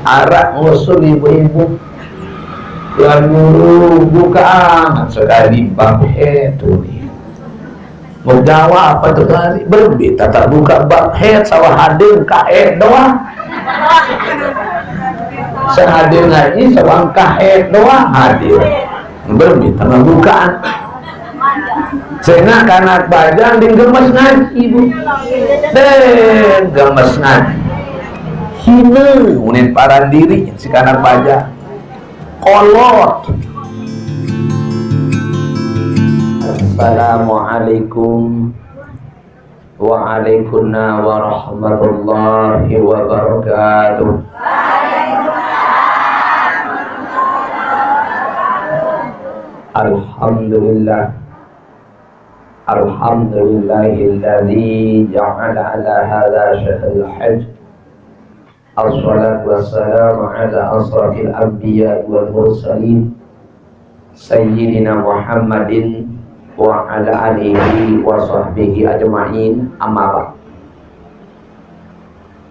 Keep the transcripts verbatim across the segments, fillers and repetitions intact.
Arak ngusul ibu-ibu. Tuan guru, buka amat sekali bab head tu ni. Mau jawab apa tu tadi? Berembe tak buka bab head, sawah hadir ka head doang. Sehadir ngaji, sawah ka head doang hadir. Berembe tak bukaan. Sehingga kanak bajang ding gemes ngaji, Bu. Deh, gemes ngaji. Hina unin paran diri si kanak bajang. Kolot. Assalamualaikum wa alaikunna warahmatullahi wabarakatuh. Alhamdulillah. Alhamdulillahilladzi ja'ala ala hadza syahril hajj. Assalatu wassalamu ala asrafil anbiya wal mursalin, Sayyidina Muhammadin wa ala alihi wa sahbihi ajma'in, amma ba'd.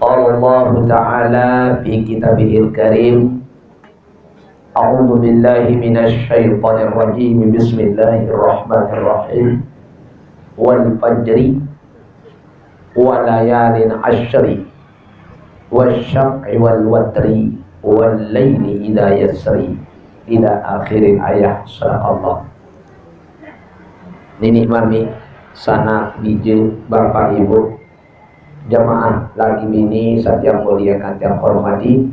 Qala Allahu ta'ala fi kitabihil karim, a'udzu billahi minasy syaithanir rajim. Bismillahirrahmanirrahim. Wal fajri wa layalin asyri, wasyaf'i wal watri, wal laili idza yasri, ila akhiril ayah. Sadaqallah. Nini mami, sanak bije, bapak ibu, jamaah laki bini, satiang muliakan, tiang hormati,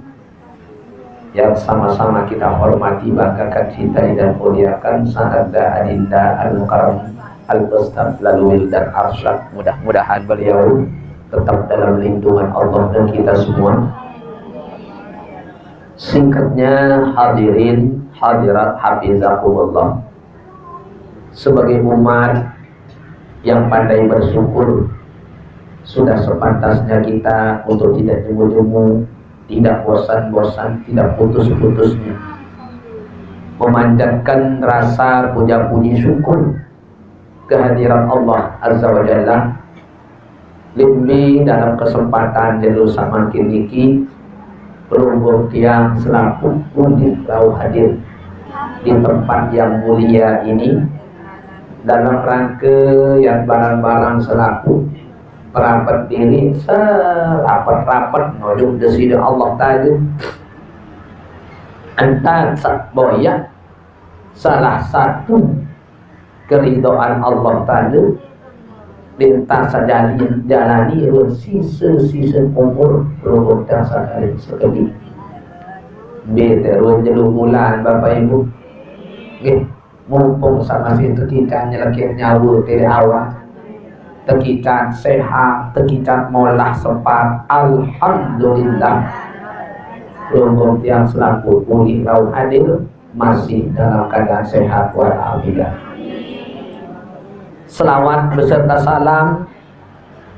yang sama-sama kita hormati, banggakan, cintai, dan muliakan, Sananda Adinda Al-Mukarram Al-Ustaz Laluil dan Arsyad. Mudah-mudahan beliau tetap dalam lindungan Allah dan kita semua. Singkatnya, hadirin hadirat hafizakumullah, sebagai umat yang pandai bersyukur, sudah sepantasnya kita untuk tidak jemu-jemu, tidak bosan-bosan, tidak putus-putusnya memanjatkan rasa puja puji syukur kehadirat Allah Azza wa Jalla. Lebih dalam kesempatan jelo samangkin niki, pelungguh tiang selaku ulih rauh hadir di tempat yang mulia ini, dalam rangka yang barang-barang selaku perapet diri serapet-rapet nuju Desida Allah Taala. Entah sak boyak salah satu keridoan Allah Taala, entah sajalani jalani ruang sisa-sisa umur pelungguh tiang sakali sekali. Be terus jelu bulan, Bapak Ibu. Nggih, mumpung sama masih tekican nyelekit nyawa dari awal. Tekican sehat, tekican molah sempat. Alhamdulillah. Pelungguh tiang selaku ulih rauh hadir masih dalam keadaan sehat walafiat. Selawat beserta salam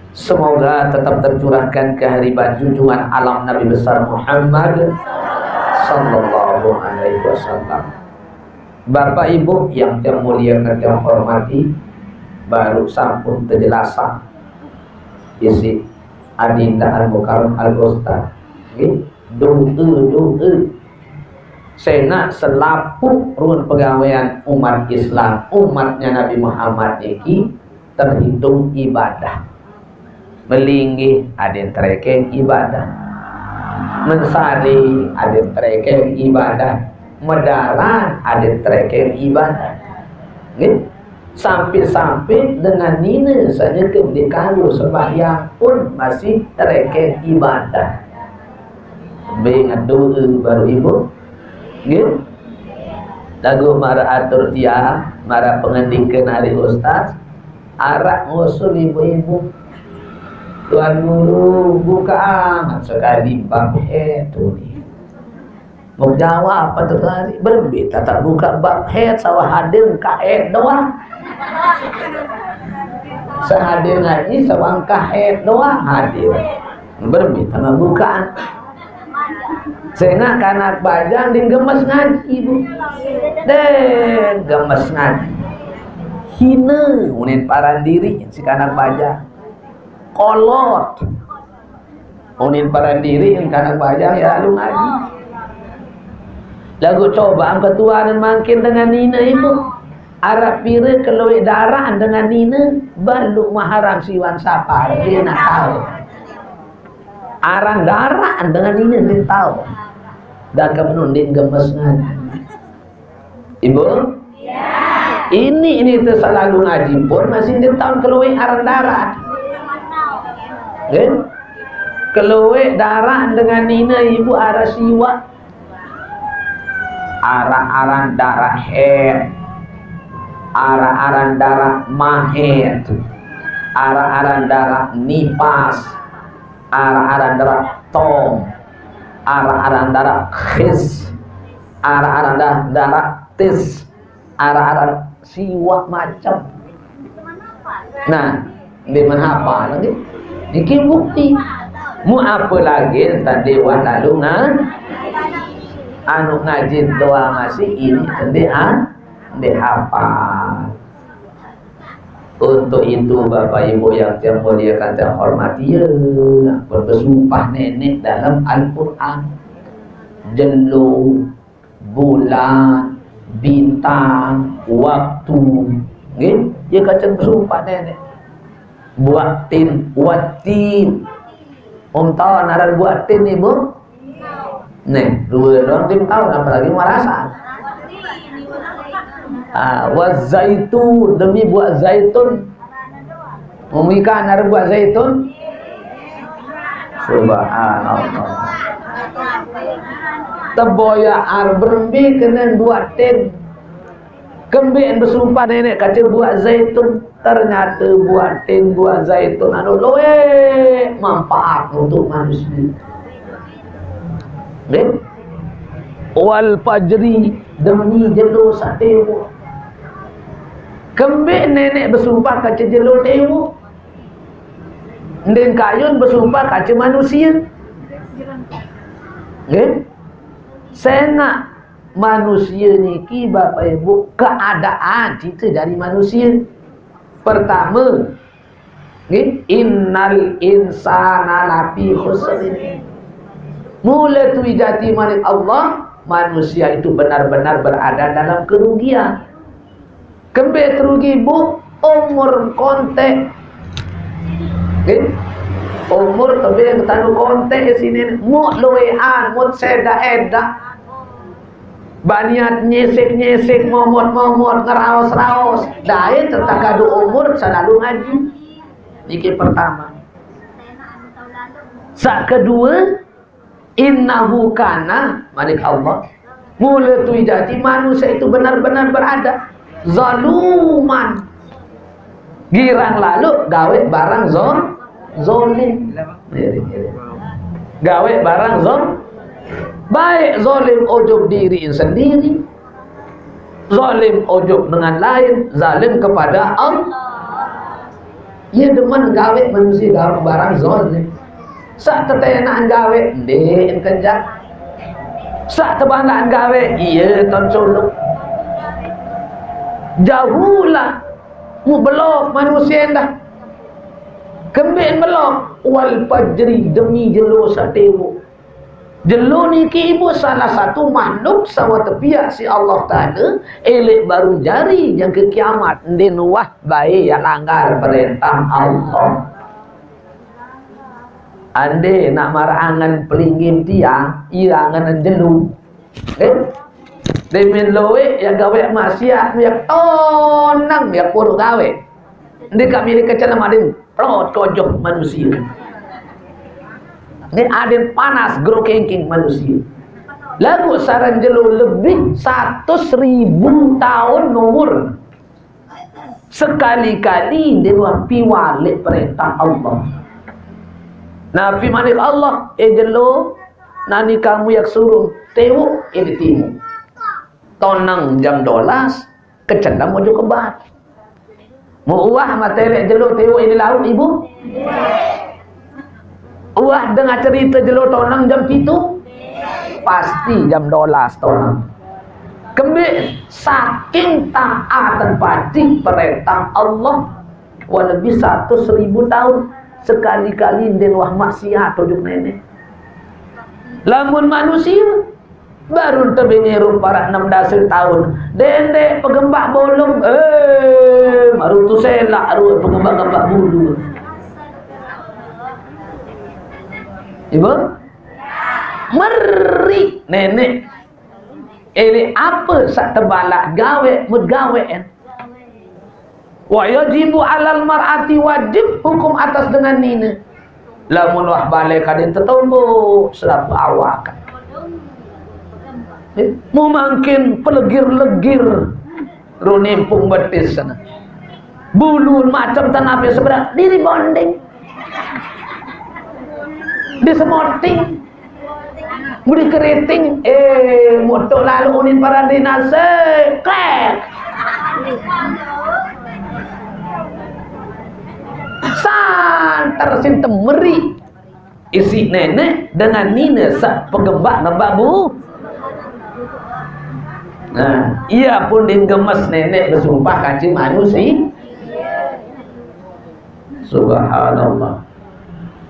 semoga tetap tercurahkan ke haribat junjungan alam Nabi besar Muhammad sallallahu alaihi wasallam. Bapak Ibu yang tiang muliakan, tiang hormati, baru sampun terjelasan isi Adinda Al Mukarram Al Ustaz. Nggih, doa-doa. Sehingga selapuh ruang pegawaian umat Islam, umatnya Nabi Muhammad niki terhitung ibadah. Melinggih aden terekeng ibadah. Mensari aden terekeng ibadah. Medaran aden terekeng ibadah. Nggih. Sampai-sampai dengan nina saja ke dikalo sembahyang pun masih terekeng ibadah. Be ngedoa baru ibu. Nggih. Lagu mara atur tiang, mara pengendika nari ustaz, arak ngusul ibu-ibu. Tuan guru, buka amat sekali bab hetu ni. Mau jawab apa tu tadi? Berembe tak buka bab head, sawah hadir ka head doang. Sehadir ngaji, sawah ka head doang hadir. Berembe tak bukaan. Sehingga kanak bajang ding gemes ngaji, Bu. Deh, gemes ngaji. Hina unin paran diri si kanak bajang. Kolot. Unin paran diri engkana bahayang ya lalu ngaji. Lagu coba engke tuanen mangkin dengan nine ibu. Araq pire kelueq daraq dengan nine, baluq maharam siwan sapar, ndeq tao. Aran daraq dengan nine ndeq tao. Dangke menundin gemes ngaji. Ibu? Ini, ini teselalu ngaji pun masih ndeq tao kelueq aran daraq. Nggih? Kelueq daraq dengan nine ibu araq siwaq. Araq aran daraq haid, araq aran daraq mahed, araq aran daraq nipas, araq aran daraq tom, araq aran daraq khis, araq aran da-, daraq tis, araq aran siwaq macem. Nah, ndeqman hapal lagi. Niki bukti. Mu ape lagi tadi wah lalu nga-, anu ngaji doa masih ini ndeq ha-, ndeq hapal. Untuk itu, Bapak Ibu yang saya muliakan, saya hormati, ya, pun besumpah nenek dalam Al-Quran. Jelo, bulan, bintang, waktu. Nggih, ye kacen besumpah nenek. Buatin, watin. Om taun aran buatin, Ibu? Nih, due doang tim taun, apalagi marasa. Ah, wa zaitun, demi buaq zaitun. Memikan aran buaq zaitun. Subhanallah. Teboyaq ar berembe kenen buatin. Kembeqn besumpah nenek kance buaq zaitun, ternyate buatin buaq zaitun anu lueq manfaat untuk manusie. Nggih? Wal fajri, demi jelo saq tewoq. Kembeqn nenek besumpah kance jelo tewoq? Ndeqn kayun besumpah kance manusie. Nggih? Sengaq manusie niki, Bapak Ibu, keadaan cite jari manusie. Pertame, nggih, innal insana lafi khusr. Mule tui jati manik Allah, manusia itu benar-benar berada dalam kerugian. Kembeq terugi, Bu? Umur konteq. Nggih? Umur tebeng tanu konteq sine, mut lueqan, mut sedaq-edaq. Baniat nyesek-nyesek, momot-momot, ngeraos-raos. Dait tetaq kadu umur selalu ngaji. Niki pertama. Saq kedue, innahu kana, manik Allah. Mule tui jati manusie itu benar-benar berada zaluman. Girang lalo gaweq barang zol-, zolim. Gaweq barang zol-, baik zolim ojok diriqn sendiri, zolim ojok dengan lain, zalim kepada Allah. Ie demen gaweq manusie gaweq barang zolim. Saq tetenaqn gaweq, ndeqn kejaq. Saq tebanaqn gaweq, ie ton culuk. Jahula, mu belok manusie endah. Kembeqn belok? Wal fajri, demi jelo saq tewoq. Jelo niki, Ibu, salah satu makhluk saq wah tepiaq siq Allah Taala, eleq baruq jari jangke kiamat, ndeqn wah bae yaq langgar perentah Allah. Ande naq maraq angen pelinggih tiang, ie angen jelo. Eh? Demen lueq yaq gaweq maksiat, yaq tonang, yaq poroq gaweq. Ndeq kaq mele kecelem adin. Plot kojoh manusie. Ndeq adin panas gero kengkeng manusie. Laguq saran jelo lebih satus ribu taun umur. Sekali-kali ndeq wah piwaleq perentah Allah. Napi manik Allah, "Eh jelo, nani kamu yaq suruh tewoq?" Ini timu. Tonang jam dolas, kecelem ojok kebat. Mu uwah matereq jelo tewoq ini lauq, Ibu? Uwah dengah cerite jelo tonang jam pitu? Pasti jam dolas tonang. Kembeq? Saking taaten pati perentah Allah, wah lebih satus ribu taun. Sekali-kali ndeq wah maksiat ojok neneq. Lamun manusie, baruq tebeng irup araq enem dase taun, dendeq pegembak bolong, eh, baruq tuselaq rue pegembak-gembak bulu. Ibu? Meriq neneq. Eleq ape saq tebalaq gaweq, mut gaweq, en? Wa yajibu 'alal mar'ati, wajib hukum atas dengan nine. Lamun wah bale kadin tetombo, selapuq awak. Eh, mu mangkin pelegir-legir, runimpung betis sana. Bulu macem tanape seberaq, diri bonding. Disemoting. Budi keriting, eh, motoq lalo unin paran dinase, krek. Santer sin temeri. Isiq neneq dengan nine saq pegembak-gembak bu. Nah, ie pun din gemes neneq besumpah kance manusie. Subhanallah.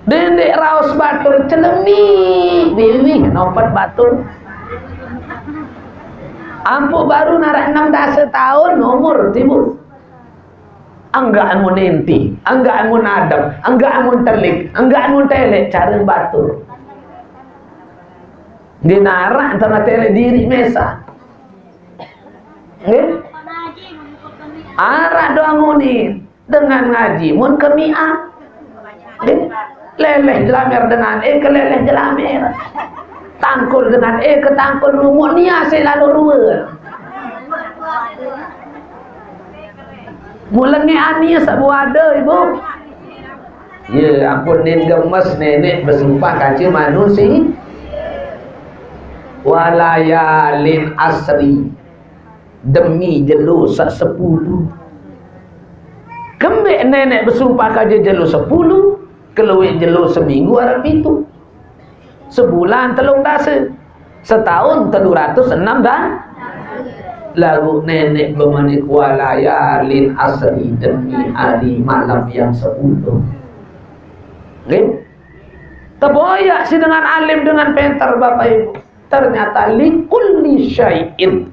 Dendeq raos batur celemi, biwih nompet batur. Ampuq baruq naraq enem dase taun umur, timuq. Enggak amun inti, enggak amun adem, enggak amun telik, enggak amun teleq, care batur. Ndeq naraq entan teleq diriq mesaq. Nggih? Araq doang muni dengan ngaji mun kemiah. Nggih? Leleh jelamer dengan, eh, keleleh jelamer. Tangkul dengan, eh, ketangkul, lumut nias, eh, lalo rue. Mulenge anies saq buade, Ibu. Ye, ampun nin gemes neneq besumpah kance manusie. Walayalin asri, demi jelo saq sepulu. Kembeq neneq besumpah kance jelo sepulu, kelueq jelo seminggu araq pitu. Sebulan telung dase. Setaun telu ratus enem dan laguq neneq bemanik walayalin asri, demi hari malam yang sepuluh. Nggih? Teboyaq si dengan alim, dengan penter, Bapak Ibu. Ternyata likulli syai'in,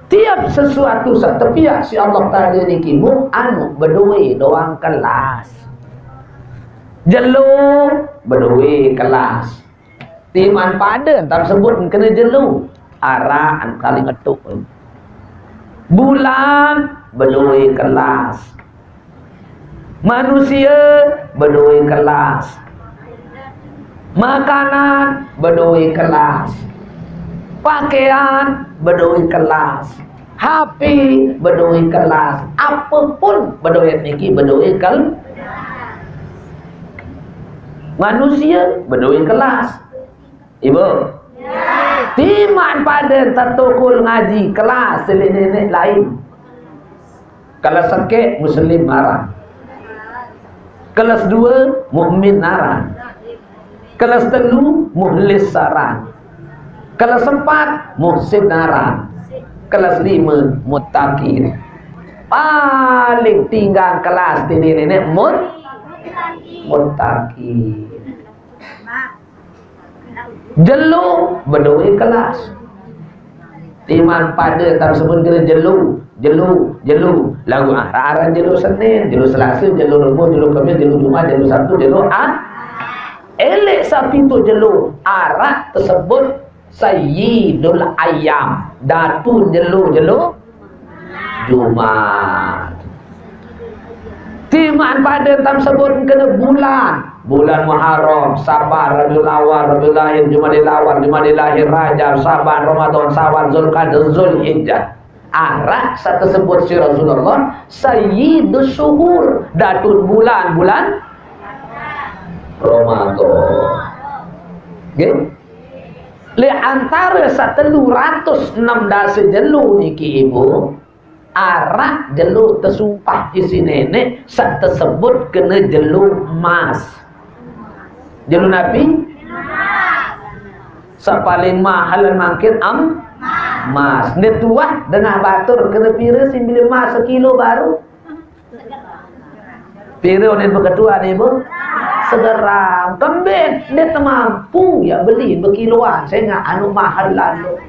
tiap sesuatu saq tepiaq siq Allah Taala niki, mu, anu, bedoe doang kelas. Jelo bedoe kelas. Timaq pade entan sebut kene jelo. Araq kali ngetuk. Bulan bedoe kelas. Manusie bedoe kelas. Makanan bedoe kelas. Pakean bedoe kelas. H P bedoe kelas. Apepun bedoe niki bedoe kel-, manusie bedoe kelas. Ibu? Timaq pade tetokol ngaji kelas leq neneq lain. Kelas sekeq Muslim aran. Kelas due Mukmin aran. Kelas telu Mukhlis aran. Kelas empat Muhsin aran. Kelas lime Muttaqin. Paling tinggal kelas tine neneq mut-, Muttaqin. Jelo bedoe kelas. Timaq pade tam sebut kene jelo, jelo, jelo. Laguq araq aran jelo Senin, jelo Selase, jelo Rebo, jelo Kemis, jelo Jumat, jelo Sabtu, jelo A-, eleq saq pituq jelo araq tesebut Sayyidul Ayyam, datu jelo-jelo Jumat. Timaq pade tam sebut kene bulan. Bulan Muharram, Safar, Rabiul Awal, Rabiul Akhir, Jumadil Awal, Jumadil Akhir, Rajab, Syaban, Ramadan, Syawal, Zulqa'dah, Zulhijjah. Araq saq tesebut siq Rasulullah Sayyidus Syuhur, datun bulan, bulan Ramadan. Nggih. Leq antare saq telu ratus enem dase jelo niki, Ibu, araq jelo tesumpah isiq neneq saq tesebut kene jelo emas. Jelo napi? Saq paling mahal mangkin em-, emas. Ndeq tuah dengah batur kene pire siq bilin emas sekilo baruq? Pire unin beketuan, Ibu? Segeram. Kemben, ndeq temampu ya beli bekiloan, sengaq anu mahel lalu.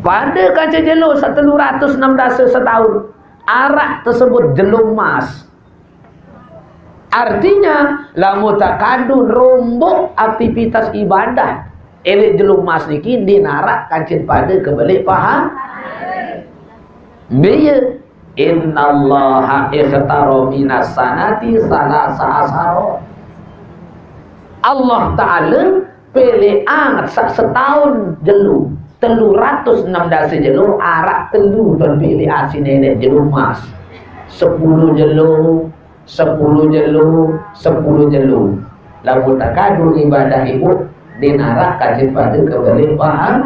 Pade kance jelo saq telu ratus enem dase setaun, araq tesebut jelo emas. Artinya, lamun tekadu rombok aktivitas ibadah, eleq jelo emas niki ndeq naraq kancen pade kebeleq paham. Mbe ye? Innallaha ikhtara minas sanati salasa asara. Allah Ta'ala peleq anget saq setaun jelo, telu ratus enem dase jelo, araq telu taun peleq asiq neneq jelo emas. Sepulu jelo, sepulu jelo, sepulu jelo. Lamun tekadu ibadah ibu, ndeq naraq kancen pade kebeleq paham.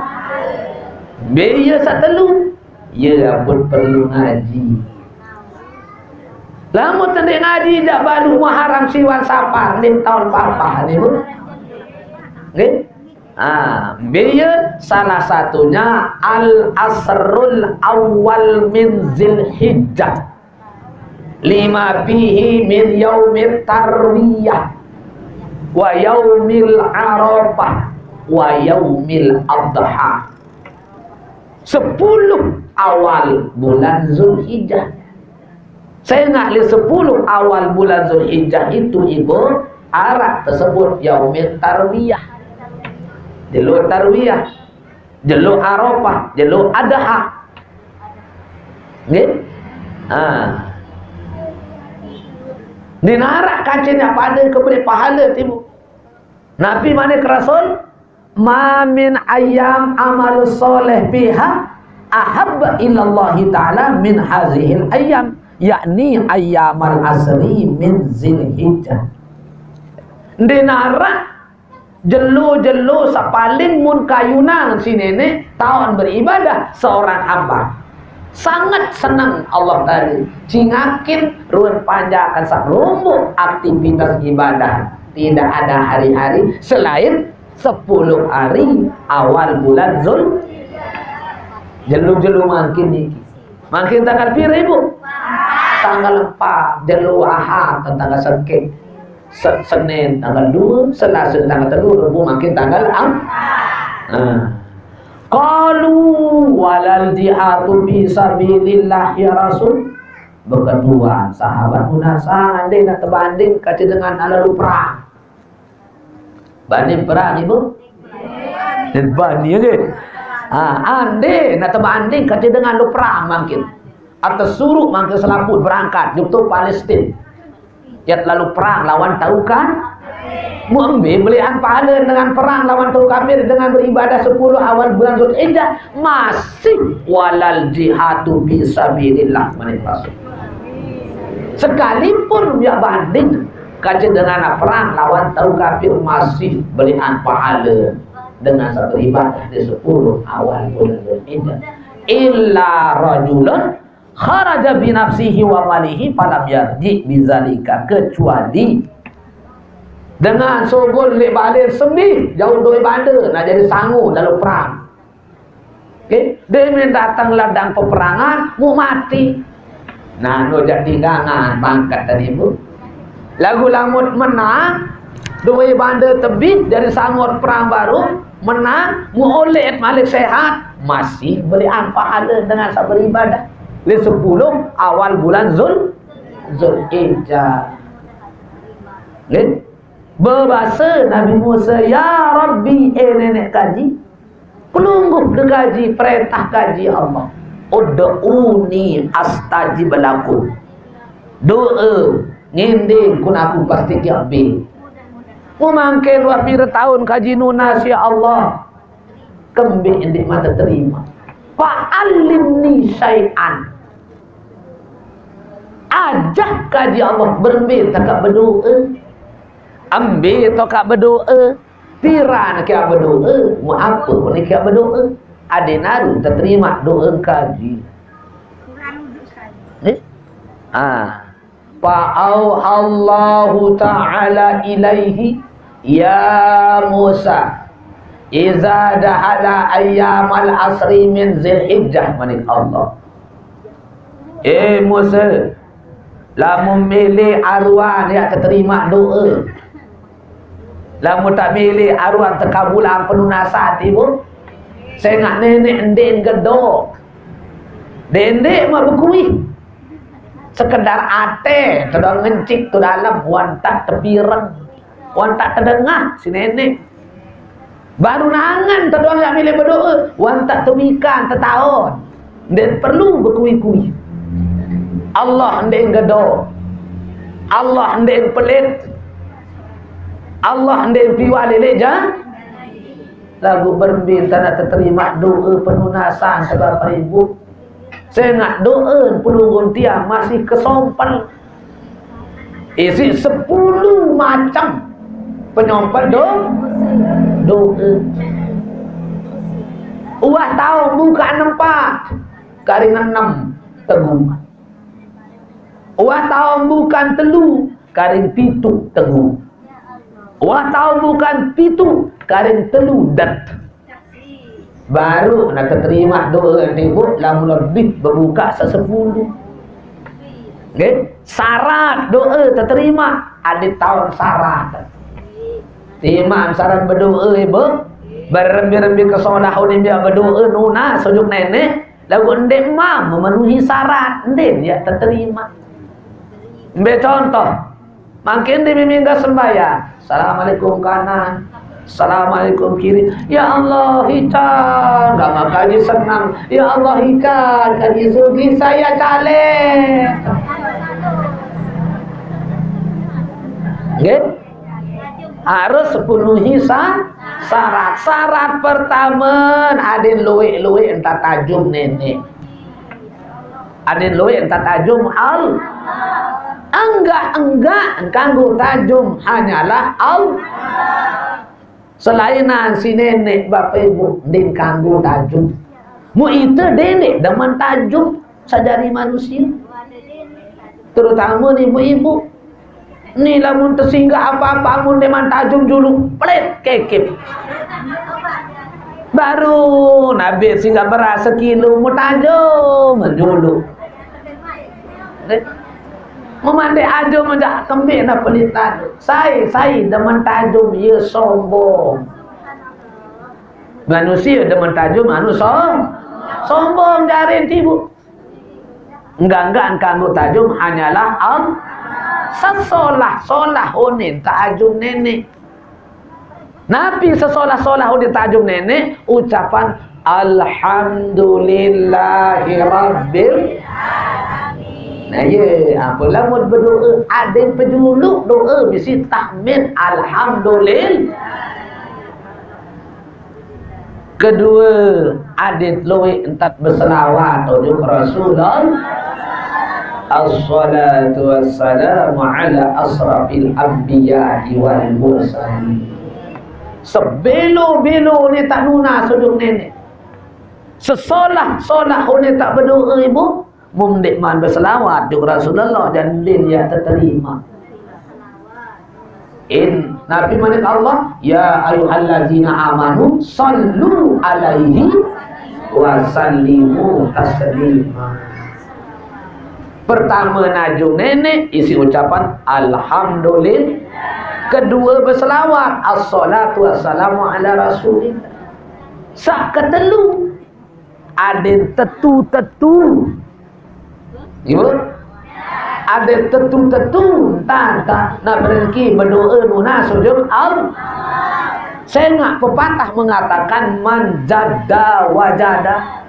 Mbe ye saq telu? Ye ampun perlu ngaji. Lamun tendeq ngaji jaq balu Muharram siwan Sapar, ndeq taun papah niku. Nggih? Ah, mbe ye? Salah satunya al asrul awal min Zilhijjah. Lima fihi min yaumit tarwiyah wa yaumil arafah wa yaumil adha. Sepuluh awal bulan Zulhijjah. Sengaq leq sepuluh awal bulan Zulhijjah itu, Ibu, araq tesebut yaumit tarwiyah. Jelo tarwiyah, jelo Arafah, jelo Adha. Nggih? Ha. Ndeq naraq kancen pade kebeleq pahale timu. Napi manik Rasul? "Ma min ayyam amal soleh fiha ahabba ilallahi ta'ala min hazihil ayyam," yakni ayyamal asri min Zilhijjah. Ndeq naraq jelo-jelo saq paling mun kayunan siq neneq taun beribadah seorang hamba. Sanget seneng Allah Ta'ala cingakin ruen panjakan saq rombok aktivitas ibadah. Tidak ada hari-hari selain sepuluh hari awal bulan Zul. Jelo-jelo mangkin niki. Mangkin tanggal pire, Ibu? Tanggal empat, jelo Ahad, tanggal sengke. Se-, Senin tanggal due, Selasa tanggal telu, Rebo mangkin tanggal am-, nah. Qalu walal jihadu fi sabilillah ya Rasul. Beketuan sahabat munasah, ndeq naq tebanding kace dengan lalu perang. Banding perang, Ibu? Banding, nggih. Ah, ndeq naq tebanding kace dengan lalu perang mangkin. Atau suruh mangkin selapuq berangkat jok to Palestin. Yat lalu perang lawan tau ka-, Mu embe beleqan pahale dengan perang lawan tau kafir dengan beribadah sepuluh awal bulan Zulhijjah? Masih walal jihadu fi sabilillah, manik Rasul. Sekalipun ya banding kace dengan perang lawan tau kafir, masih beleqan pahale dengan saq beribadah di sepuluh awal bulan Zulhijjah. Illa rajulun kharaja bi nafsihi wa malihi falam yarji bizalika, kecuali dengan sugul leq bale sembih jauq doe bande, nah jari sangu dalam perang. Oke, demen dateng ladang peperangan, mu mati. Nah, no jaq tinggangan bangket tadi, Bu. Laguq lamun menang, doe bande tebih, jari sangu perang baruq, menang, mu oleq malik sehat, masih beleqan pahale dengan saq beribadah. Leq sepuluh awal bulan Zul-, Zulhijjah. Nggih. Bebase Nabi Musa, "Ya Rabbi, eh neneq kaji, pelungguh de kaji, perentah kaji Allah. Ud'uni astajib lakum." Doe, ngendeng kun aku pasti kiaq be. Mu mangkin wah pire taun kaji nunas, ya Allah. Kembe ndeq mate terima. Fa'allimni syai'an. Ajah kaji Allah berembe tokaq bedoe. Embe tokaq bedoe. Piran kiaq bedoe. Mu ape ne kiaq bedoe. Adeq naru teterima doe kaji. Eh? Ah. Fa'auhallahu ta'ala ilaihi, "Ya Musa, iza dahala ayyamal asri min Zilhijjah," manik Allah. Eh Musa, Lamun mele aruan yak teterima doa. Lamun tak mele aruan tekabulan penunasan tibo. Sengak nenek ndeq gedo. Dendeq mak bekuih. Sekedar ate tedong ngencik tu dalem, wan tak tepireng, wan tak tedengah si nenek. Baru nangan tedoang yak mele bedoe, wan tak temikan tetaon. Ndeq perlu bekui-kui. Allah ndeq gedo. Allah ndeq pelit. Allah ndeq piwal lelek ja. Lagu berembe tanda teterima doe penunasan ke Bapak Ibu. Sengak doe pelungguh tiang masih kesompel. Isi sepuluh macam penyompel do, doe. Uah taun bukan empat, karing enem tegu. Uah taun bukan telu, karing pitu tegu. Uah taun bukan pitu, karing telu det. Baru nak teterima doa tibo lamun lebih bebuka sesepuluh. Nggih, syarat doa teterima adeq taun syarat. Timaq syarat bedoa, Ibu. Berembe-rembe kesolah unin biar bedoa nunas ujuk nenek, laguq ndeq mam memenuhi syarat, ndeq biar teterima. Mbe contoh, Mangkin di mimingga sembahyang. Assalamualaikum kanan. Assalamualaikum kiri. Ya Allah, ican. Gak makaji senang. Ya Allah, ican. Kaji sugi saya caleg. Nggih? Harus penuhi sa-, syarat. Syarat pertama, adin luik-luik entah tajum nenek. Adin luik entat tajum al. Enggak-enggak kanggo tajum hanyalah al. Selainan si nenek bapak ibu ndin kanggo tajum. Mu ite denek demen tajum sajari manusia. Terutama ni ibu-ibu. Ni lamun tesinggah apa-apa, amun demen tajum julu, pelit, kekep. Baru nabi singgah beras sekilo, mu tajum julu. Memandai ajum menjak kembik na pelit tadi. Sai, sai demen tajum, ye sombong. Manusia demen tajum, anu som-, sombong jarin tibu. Enggak-enggak engkang tajum hanyalah Allah. Sesolah-solah unin tajum nenek. Napi sesolah-solah unin tajum nenek? Ucapan alhamdulillahirabbil. Nah, ye, apa lamun berdoa, ada pejuluk doa bisi tahmid alhamdulillah. Kedue, adit lueq entat beselawat ojok Rasulullah. Assalatu wassalamu ala asrafil anbiya'i wal mursalin. Sebelo-belo ni tak nunas ojok nenek. Sesolah-solah ni tak berdoa ibu. Mun ndeqman beselawat juk Rasulullah, jaq ndeqn ye teterima. In, napi manik Allah, "Ya ayyuhallazina amanu sallu alaihi wa sallimu taslima." Pertama najung nenek isi ucapan alhamdulillah. Kedua beselawat, assalatu wassalamu ala rasulillah. Saq ketelu, adeq tetu-tetu. Ibu? Adeq tetu-tetu, entah, entah, nak berengki berdoa nunas ujung Allah. Sengaq pepatah mengatakan, "Man jadda wajada."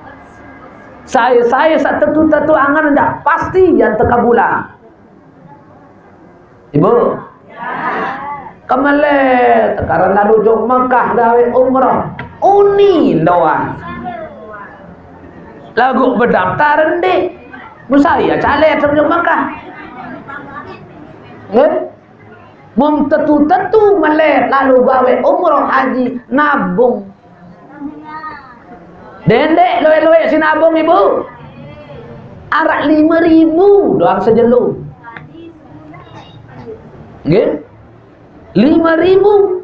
Sai-sai saq tetu-tetu angen, ndak pasti yang tekabulan. Ibu, kemelet, tekareng lalu jok Mekah gawe umroh. Uni doang. Laguq bedaftar ndeq. Musa ya caleg juk Mekah. Nggih? Mum tetu-tetu melet lalu gawe umroh haji nabung. Dendeq lueq-lueq sinabung, Ibu. Araq lime ribu doang sejelo. Nggih? Lime ribu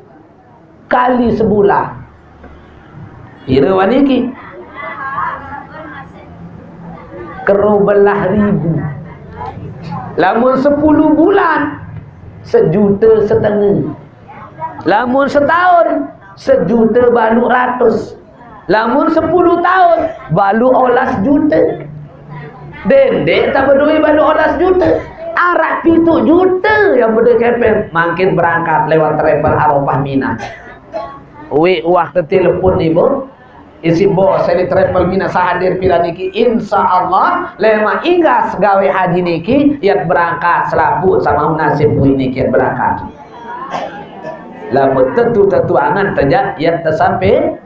kali sebulan. Pire wah niki? Kerobelah ribu. Lamun sepuluh bulan, sejuta setengah. Lamun setahun, sejuta balu ratus. Lamun sepuluh tahun, balu olas juta. Dendek tak berdua balu olas juta. Arak pitu juta yang berdua kepeng. Mangkin berangkat lewat travel Arafah Mina. Wi, wah telepon ibu. Isi bos saya travel Mina sahadir pira niki, insya Allah lema inggas gawe haji niki, yat berangkat selapu sama nasib wi niki yat berangkat. Lamun tentu-tentu angan teja yat tersampai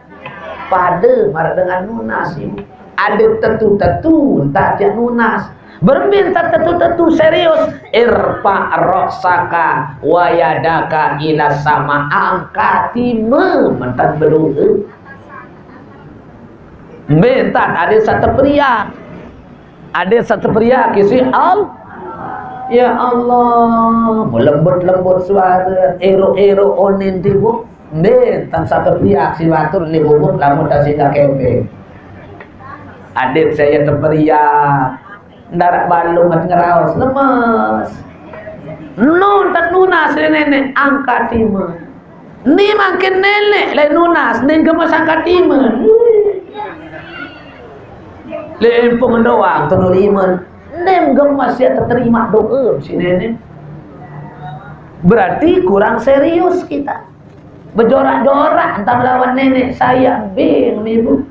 pada mar dengan nunas ini. Ada tentu-tentu entah tiap nunas. Berminta tentu-tentu serius. Irfa ra'saka wa yadaka ila sama, angkat tima mentan berdoa. Minta ada satu pria. Ada satu pria kisi al. Ya Allah, melembut-lembut suara, ero-ero onin tibu. Minta satu pria si batur ni bubuk lamun tak sida kepeng. Adit saya teperiak. Ndarak balung at ngeraos, lemes. Nun tak nunas le nenek, angkat tima. Ni mangkin nenek le nunas, ning gemes angkat tima. Le empung doang tu nul iman. Ning gemes ya terima doa si nenek. Berarti kurang serius kita. Berjorak-jorak entah melawan nenek saya, bing ibu.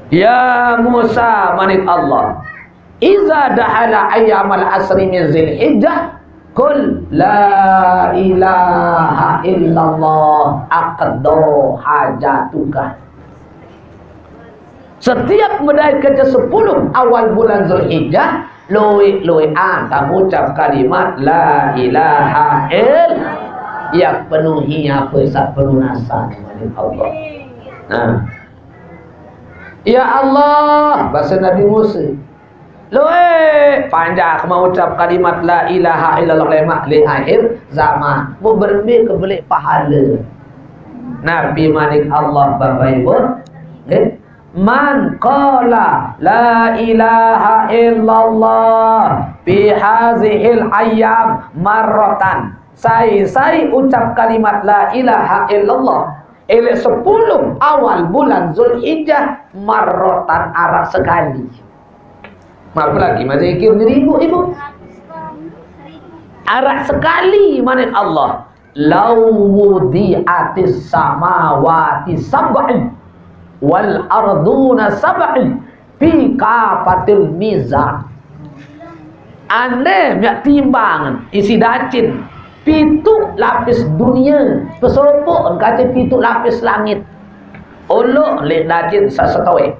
Ya Musa, manik Allah, iza dahala ayyamal asri min Zilhijjah, qul la ilaha illallah aqdo hajatuka. Setiap mendai ke sepuluh awal bulan Zulhijjah, luik-luik ah kamu ucap kalimat la ilaha ill, yang penuhi apa sak pelunasan manik Allah. Nah. Ya Allah, bahasa Nabi Musa. Luik panjang mau ucap kalimat la ilaha illallah lemak le akhir zaman. Mau berembe ke belik pahala. Nabi manik Allah, Bapak Ibu. Eh? Man qala la ilaha illallah fi hazihil ayyam marratan. Sai-sai ucap kalimat la ilaha illallah. Ele sepuluh awal bulan Zulhijjah marratan arak sekali. Apa lagi masih ikir diri ibu, ibu? Arak sekali manik Allah. Lau wudi'atis samawati sab'i wal arduna sab'i fi kafatil mizan. Ande miak timbangan isi dacin pitu lapis dunia, pesopok kate pitu lapis langit. Olok lek dacin sasetoe.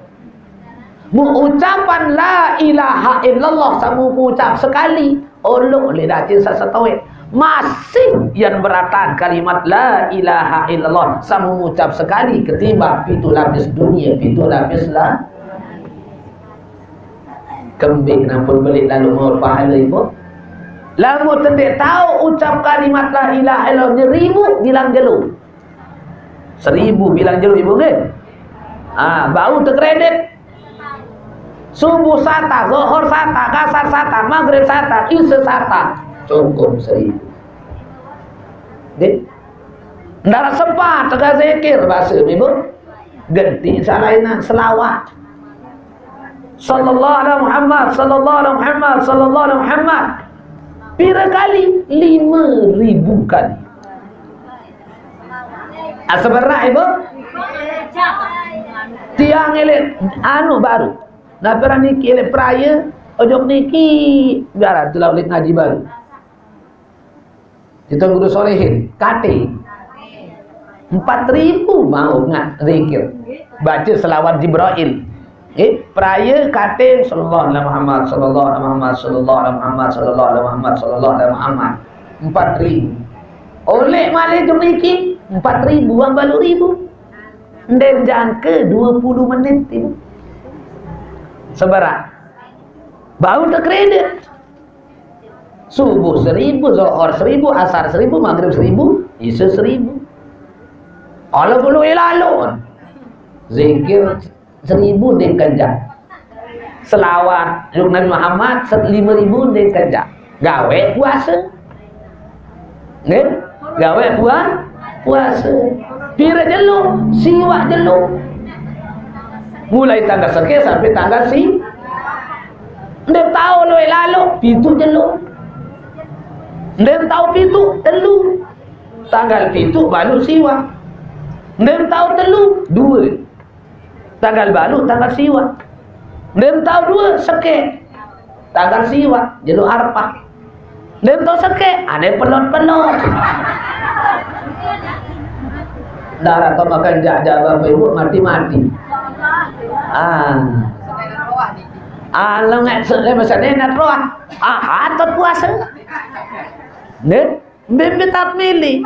Mu ucapan la ilaha illallah samu ucap sekali, olok le dacin sasetoe. Masih yang beratan kalimat la ilaha illallah samu ucap sekali ketimbang pitu lapis dunia, pitu lapis lah. Kembing nampun belik lalu mau pahala ibu. Lamun tendek tahu ucap kalimat la ilaha illallah seribu bilang jelu. Seribu bilang jelu ibu nggih. Ah, bau terkredit. Subuh sata, Zohor sata, Kasar sata, Maghrib sata, Isya sata. Cukup seribu. Nggih. Ndara sempat tegak zikir bahasa ibu. Ganti salainan selawat. Sallallahu ala Muhammad, sallallahu ala Muhammad, sallallahu ala Muhammad. Pira kali? Lima ribu kali. Asabarah ibu. Tiang elit anu baru. Nah, pira niki elit peraya, ojok niki biar tu lah ngaji baru. Kita guru solehin, kate. Empat ribu mau ngak zikir. Baca selawat Jibril. Eh, peraya kate sallallahu ala Muhammad, sallallahu ala Muhammad, sallallahu ala Muhammad, sallallahu ala Muhammad, sallallahu ala Muhammad. Empat ribu. Oleh malih jemiki empat ribu, wang balu ribu. Nden jangka dua puluh menit ibu. Seberat. Bau terkredit. Subuh seribu, Zohor seribu, Asar seribu, Maghrib seribu, Isya seribu. Kalau perlu ilalun. Zikir seribu dikejak. Selawat juk Nabi Muhammad set lima ribu ndeng kejap. Gawe puasa. Nggih? Gawe pua-, puasa. Pire jelo? Siwak jelo. Mulai tanggal seke sampai tanggal si. Ndeng tau luwih lalo, pitu jelo. Ndeng tau pitu, telu. Tanggal pitu balu siwak. Ndeng tau telu, dua. Tanggal balu tanggal siwak. Ndeng tau dua, seke. Tanggal siwak, jelo Arafah. Ndeng tau seke, ane pelot-pelot. Darah kau makan jak-jak Bapak Ibu mati-mati. Ah. Ah, lo nggak se-, le masa ni nak roh. Ah, atau puasa. Nggih, mbe-mbe tap milih.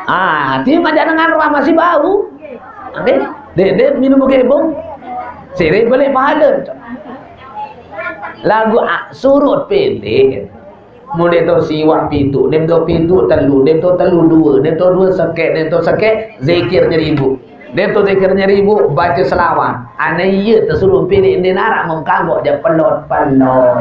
Ah, ti majak dengan roh masih bau. Nggih, dek, dek minum gebong. Sire boleh pahala. Lagu, ah, surut pendek. Mun ndeng tau siwak pitu, ndeng tau pitu telu, ndeng tau telu dua, ndeng tau dua seke, ndeng tau seke zikir nyeribu. Ndeng tau zikir nyeribu, baca selawat. Ane iya tesuruh pilih ndeng narak mengkanggok je pelot-pelot.